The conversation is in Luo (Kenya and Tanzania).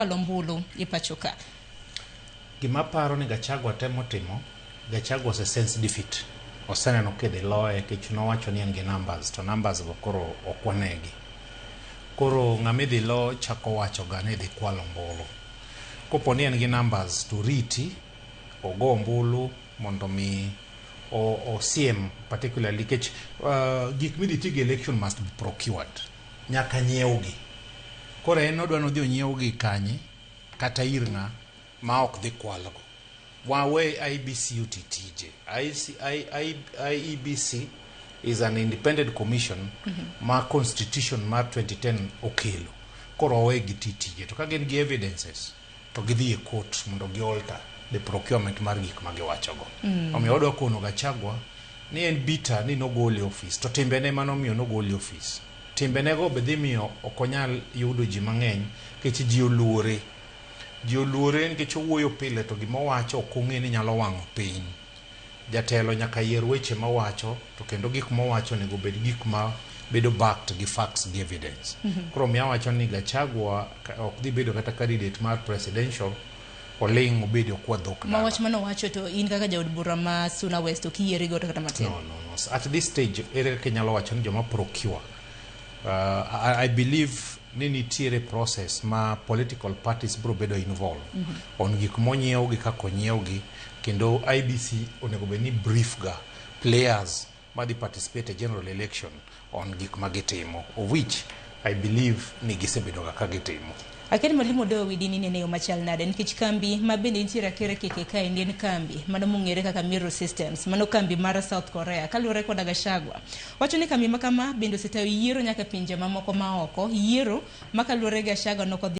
Kwalo ombulu e pacho ka. Gima aparo ni Gachagua temo timo, Gachagua ose sense defeat. Oseneno kidhi loye nikech nowacho ni en gi numbers to numbers go koro ok wanegi. Koro ng'ama idhi lo chako wacho ga ni idhi kwal ombulu. Kopo ni en gi numbers to oriti ogo ombulu mondo mi osiem particularly nikech gik midhi tigo e election must be procured. Nyaka nyiewgi. Koro en odwa ni odhi onyiewgi kanye kata ir ng'a ma ok dhi kwalgo. Wawe IBC oti tije. IC, I, I, IEBC is an independent commission mm -hmm. ma constitution mar 2010 okelo. Koro wawe giti tije. To ka gin gi evidences to gidhi e court mondo gi alter the procurement mar gik ma giwachogo. Omiyo wadwa kono Gachagua ni en bitter ni nogole e ofis to timbene ema nomiyo nogole e ofis. Timbenego be dhi miyo ok onyal yudo ji mang'eny nikech ji oluore. Ji oluore nikech owuoyo pile to gima owacho ok ong'e ni nyalo wang'o piny. Jatelo nyaka yier weche mowacho to kendo gik mowacho onego obed gik ma bedo backed gi facts gi evidence. Koro omiyo awacho ni Gachagua ok dhi bedo kata candidate mar presidential, oling' obed okwa dhok Ma wach mane owacho to in kaka jaod bura ma Suna West ok iyieri godo kata matin. No. At this stage, ere kaka inyalo wacho ni joma procure? I believe ni nitiere process ma political parties biro bedo involved mm -hmm. on gik monyiew gi kaka onyiewgi kendo IBC onego bed ni brief ga players madhi participate e general election on gik ma gitimo of which I believe ni gisebedo ga ka gitimo. Akia ni Mwalimu Odoyo Owidi ni inene e yo machal nade nikech kambi ma bende nitiere akere keke kaendi en kambi mano mong'ere kaka Miru Systems mano kambi mar South Korea kaluwore koda Gachagua wacho ni kambi ma kama bende osetayo yiero nyaka e pinje mamoko maoko yiero ma kaluwore gi Gachagua nokodhi